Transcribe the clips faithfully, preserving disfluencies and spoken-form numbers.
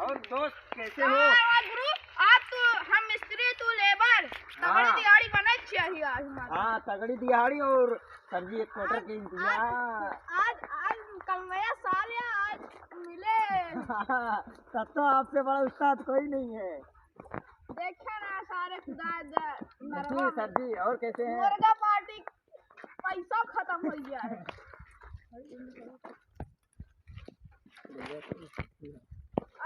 और दोस्त, कैसे हो? हाँ, हाँ, गुरु, आप तो, हम मिस्त्री, तू लेबर। तगड़ी हाँ। दिहाड़ी बने चाहिए आज हमारे। हाँ, तगड़ी दिहाड़ी और सब्जी एक क्विंटल आज, के इंतजाम। आज, आज, आज कमवैया साले आज मिले। तब तो आपसे बड़ा उस्ताद कोई नहीं है। देखा ना सारे खुदा द-, सब्जी, नरवा में। सब्जी, और कैसे हैं? मुर्गा पार्टी पैसा खत्म हो गया है।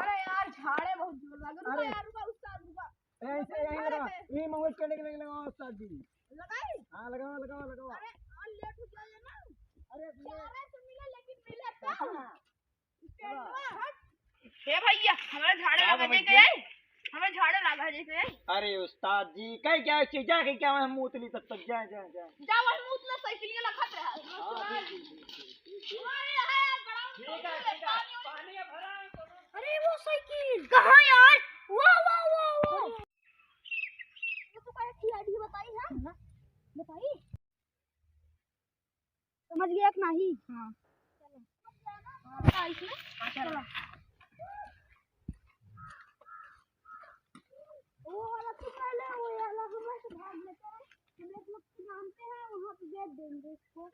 अरे यार, झाड़े बहुत जोर लगे। रुको अरे। यार, रुको, उस्ताद, रुको। ऐसे यहीं लगा। ये महुआ के लेके, लेके लगाओ उस्ताद जी। लगाई? हाँ, लगाओ, लगाओ, लगाओ। अरे, और लेट हो जाएगा ना। अरे, ये चारे तो मिले, लेकिन मिले तो। हाँ। इसके चलो। अलावा हट। हे भैया, हमारे झाड़े का लगा दे भैया? के। हमें झाड़े लगा दे के। अरे उस्ताद जी, कहीं क्या चीज, जाके क्या हम मूत ली तब तक, जाए, जाए, जाए। जा वही मूत ला, साइकिल के लखत रहा। हाँ, ठीक, ठीक, ठीक, ठीक, ठीक। हमारे यहाँ यार बड़ा ठीक है, ठीक है। पानी है, भरा है, अरे वो साइकिल कहाँ यार? वाह, वाह, वाह, वाह। ये तो कोई अच्छी आइडिया बताई है। बताई? समझ गया कि नहीं? हाँ। चलो। हाँ, इसमें? हाँ, चलो। चलो। वो वाला तो पहले वो वाला हम ऐसे भाग लेते हैं। हम एक लोग को जानते हैं, वहाँ पे बेच देंगे इसको।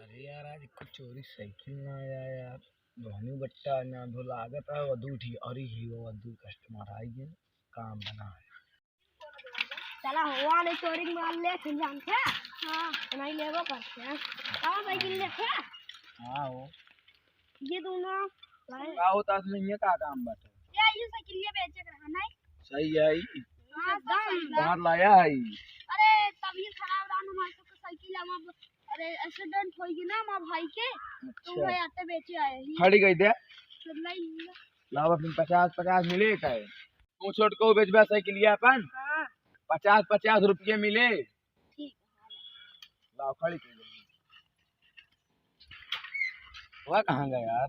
अरे यार, आज कुछ चोरी साइकिल ना आया यार। दोहनी बट्टा ना धो लागत है, वो दू ठी, अरे ही वो दू कस्टमर आई गए, काम बना है। चला हुआ नहीं चोरी माल ले, फिर जानते हैं? हाँ। नहीं लेबो करते हैं। कहाँ साइकिल लेके? हाँ हो। ये दोनों भाई। का होता है, इसमें ये का काम बाटे? ये, ये साइकिल ये बेचे के रहा, नहीं? सही है ई। हाँ, एकदम। कहाँ लाया है ई? अरे, तभी खराब रहा ना हमारे सबके साइकिल, हम अब, अरे, एक्सीडेंट हो गई ना हमारे भाई के, तो अच्छा। वही आते बेचे आए हैं। खड़ी गई दे। तो नहीं। लाओ, अपनी पचास, पचास मिले का है? तू छोटको बेचबा साइकिलिया अपन? हाँ। पचास, पचास रुपये मिले। ठीक। लाओ, खड़ी कर दे। वह कहाँ गया यार?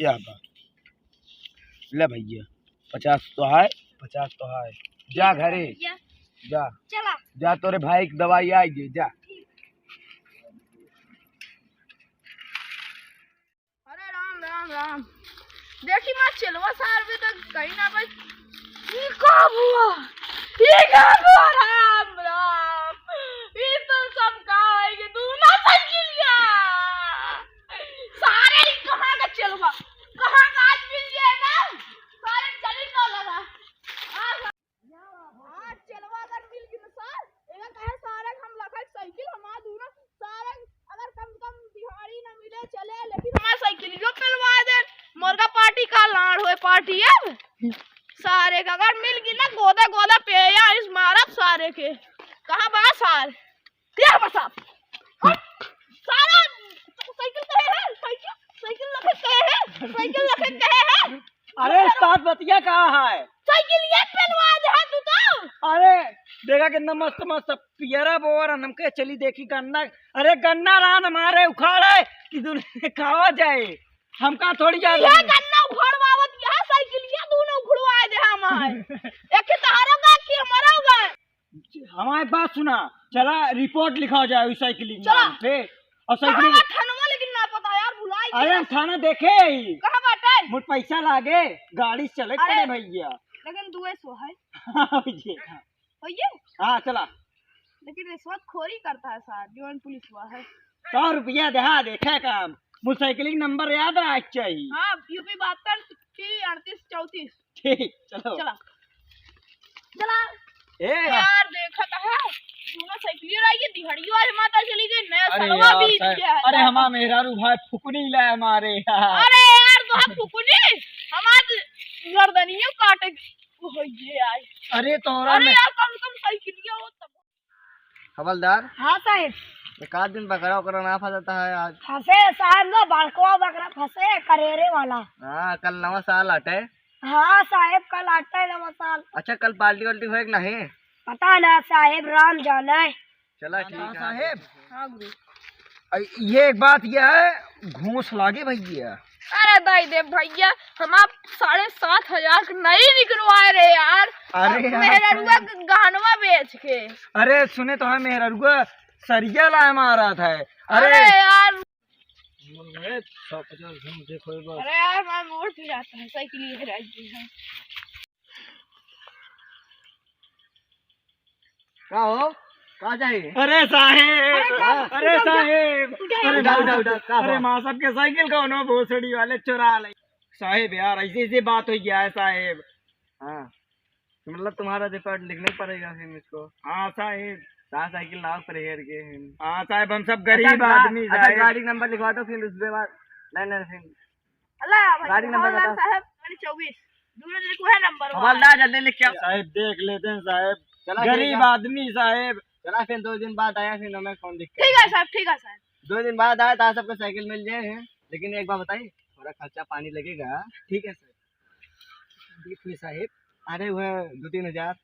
या बा। ले भैया, पचास तो है, पचास तो है। जा घरे। भैया। जा। चला। जा, तोरे भाई की दवाई आई गई, जा। अरे राम, राम, राम। देखी माँ, चेलवा सार भी तो कहीं ना भाई। ई का हुआ? ई का हुआ? राम, राम। ई तो सब का है कि दोनों साइकिलिया। सारे ई कहाँ का चेलवा? कहाँ का आज मिल गया ना? सारे चली तो लगा। आज चेलवा अगर मिल गई ना सार, एका कहे सारे हम लखा साइकिल हमार दूनो सारे अगर कम से कम दिहाड़ी ना मिले चले, लेकिन हमार साइकिलियो पेलवा दे। मुर्गा पार्टी का लाड़ होए पार्टी अब। सारे का अगर मिल गई ना गोदा गोदा पे या इस मारब सारे के। कहाँ बा सार? क्या बसा? हट! सारा साइकिल कहे है? साइकिल, साइकिल लखत कहे है? साइकिल लखत कहे है? अरे उस्ताद, बतिया का है? साइकिल ये पेलवा दे है तू तो। अरे देखा कितना मस्त मस्त पियरा बोर है, हमके चली देखी गन्ना। अरे गन्ना रान हमारे उखाड़े कि दुनिया खावा जाए, हमका थोड़ी जाए। ये गन्ना उखाड़वावत, यह साइकिल ये दोनों उखड़वा दे हमारे। एक ही तहारो का कि हमारा होगा। हमारे बात सुना, चला रिपोर्ट लिखावा जाए उस साइकिल के चला। नाम पे। और साइकिल कहाँ थानवा लेकिन ना पता यार, भुलाई अरे गया। हम थाना देखे ही। कहाँ बाटे? मुझ पैसा लागे, गाड़ी से चले अरे, पड़े भैया। लेकिन दुए सौ है। हाँ भैया। भैया? हाँ चला। लेकिन रिश्वतखोरी करता है सार, जौन पुलिस हुआ है। सौ रुपया दे, हाँ, देखे काम। मोटरसाइकिल के नंबर याद रहा चाहिए। हाँ, यूपी बहत्तर, अड़तीस, चौंतीस। ठीक, चलो। चला। चला। ए। यार, देखा तो है। दोनों साइकिलिया रही है, दिहाड़ियों आज माता चली गई, नया अरे सलवा यार, भी साहब, दिया है। अरे हमार मेहरारू भाई फुकनी लाए मारे। अरे यार, तो हम फुकनी, हमार गर्दनियों काटे हो ये आज। अरे तोरा अरे में यार, कम से कम साइकिलिया हो तब। हवलदार। हाँ साहेब। एक आध दिन बकरा वकरा ना फंसाता है आज। फंसे साहेब ना, बड़कवा बकरा फंसे, करेरे वाला। हाँ, कल नवा साल आटे। हाँ साहेब, कल आटे नवा साल। अच्छा, कल पार्टी वार्टी होए कि नहीं? पता ना साहेब, राम जाने। चला, ठीक है साहेब। हाँ गुरु। अ, ये एक बात यह है, घूस लागे भैया। अरे दाई दे भैया, हम आप साढ़े सात हजार के नहीं निकलवाए रहे यार। अरे यार, मेहररुआ के गहनवा बेच के। अरे सुने तो है मेहररुआ, सरिया लाए मारा था। अरे अरे यार। अरे सौ पचास घूम देखो एक बार। अरे यार, मैं मोड़ पे जाता है, साइकिल लेकर आ गई है। का हो? का चाहिए? अरे साहेब, अरे का? अरे उठा, उठा। साहेब, उठा, अरे उठा, माँ उठा, साहब उठा, के, का अरे बात? माँ साहब के साइकिल कौनो भोसड़ी वाले चुरा ले। साहेब यार, ऐसी ऐसी बात हो गया है साहेब। हाँ, तो मतलब तुम्हारा रिकॉर्ड लिखना पड़ेगा फिर मुझको। हाँ साहेब। कहाँ साइकिल लाओ पर हेर के हैं। हाँ साहेब, हम सब अच्छा, गरीब गा-, आदमी अच्छा, साहेब। गाड़ी नंबर लिखवा दो फिर उसके बाद। नहीं, नहीं, फिर अल्लाह भाई, गाड़ी नंबर हवलदार बताओ। साहब, गाड़ी चौबीस। दूनो जने को है नंबर हवलदार, जल्दी लिख के आओ। साहेब, देख लेते हैं साहेब। चला, ठीक गरीब है। आदमी साहेब। चला, फिर दो दिन बाद आया, फिर हमें फोन लिख के ठीक है साहब, ठीक है साहब। दो दिन बाद आया तो सबको साइकिल मिल जाए हैं, लेकिन एक बात बताइए, थोड़ा खर्चा पानी लगेगा। ठीक है सर। देखिए साहेब, अरे वो दो तीन हजार।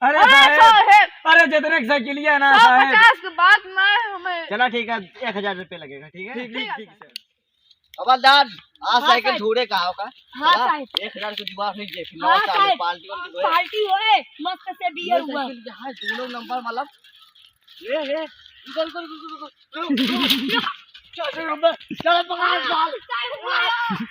अरे अरे साहेब, साहेब! अरे जितने की साइकिल है ना सौ पचास साहेब। के बाद में हमें चला ठीक है, एक हजार रुपये लगेगा, ठीक है? ठीक, ठीक, ठीक है, ठीक, साहब। सर। हवलदार, आज हाँ, साइकिल साहब। छोड़े कहाँ का? हाँ, चला, साहब। एक हजार को जुआ नहीं दे, फिर हाँ, नौ साल साहब। पार्टी वार्टी होए। पार्टी होए, मस्त से बियर ये हुआ। साइकिल यहाँ दोनों नंबर मतलब, ये, ये, रुको, रुको, रुको, रुको, रुको, रुको, रुको। चल, चल, चल, चल, पकड़, हाँ, चल। साहब, हाँ।